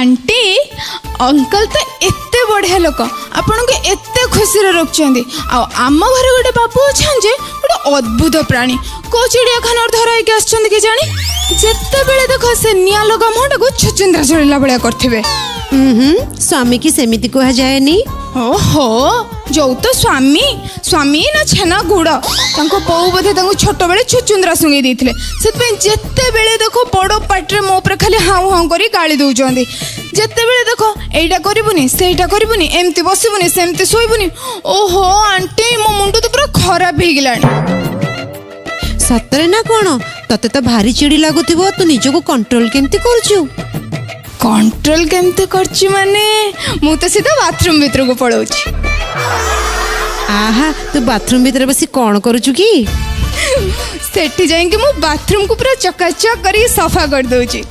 Anti, uncle ତ ଏତେ ବଢ଼ିଆ ଲୋକ, ଆପଣଙ୍କୁ ଏତେ ଖୁସିରେ ରଖୁଛନ୍ତି। ଆଉ ଆମ ଘରେ ଗୋଟେ ବାବୁ ଅଛନ୍ତି ଯେ ଗୋଟେ ଅଦ୍ଭୁତ ପ୍ରାଣୀ, କୋଉ ଚିଡ଼ିଆଖାନାରୁ ଧରା ହେଇକି ଆସିଛନ୍ତି କି ଜାଣି। ଯେତେବେଳେ ଦେଖ ସେ ନିଆଁ ଲଗା ମୁହଁଟାକୁ ଛୁଚିନ୍ଦ୍ରା ଚଳିଲା ଭଳିଆ କରିଥିବେ। ହୁଁ, ସ୍ୱାମୀ କି ସେମିତି କୁହାଯାଏନି। ଓହୋ, ଯୋଉ ତ ସ୍ୱାମୀ ସ୍ୱାମୀ ନା ଛେନା ଗୁଡ଼। ତାଙ୍କ ବୋଉ ବୋଧେ ତାଙ୍କୁ ଛୋଟବେଳେ ଛୁଚୁନ୍ଦ୍ରା ଶୁଙ୍ଘେଇ ଦେଇଥିଲେ, ସେଥିପାଇଁ ଯେତେବେଳେ ଦେଖ ବଡ଼ ପାଟିରେ ମୋ ଉପରେ ଖାଲି ହାଉଁ ହାଉଁ କରି ଗାଳି ଦଉଛନ୍ତି। ଯେତେବେଳେ ଦେଖ ଏଇଟା କରିବୁନି, ସେଇଟା କରିବୁନି, ଏମିତି ବସିବୁନି, ସେମିତି ଶୋଇବୁନି। ଓହୋ ଆଣ୍ଟି, ମୋ ମୁଣ୍ଡ ତ ପୁରା ଖରାପ ହେଇଗଲାଣି। ସତରେ ନା କଣ? ତତେ ତ ଭାରି ଚିଡ଼ି ଲାଗୁଥିବ, ତୁ ନିଜକୁ କଣ୍ଟ୍ରୋଲ କେମିତି କରୁଛୁ? କଣ୍ଟ୍ରୋଲ କେମିତି କରୁଛି ମାନେ, ମୁଁ ତ ସିଧା ବାଥରୁମ ଭିତରକୁ ପଳଉଛି। ଆହା, ତୁ ବାଥରୁମ ଭିତରେ ବସି କଣ କରୁଛୁ କି? ସେଠି ଯାଇକି ମୁଁ ବାଥରୁମକୁ ପୁରା ଚକାଚକ କରିକି ସଫା କରିଦଉଛି।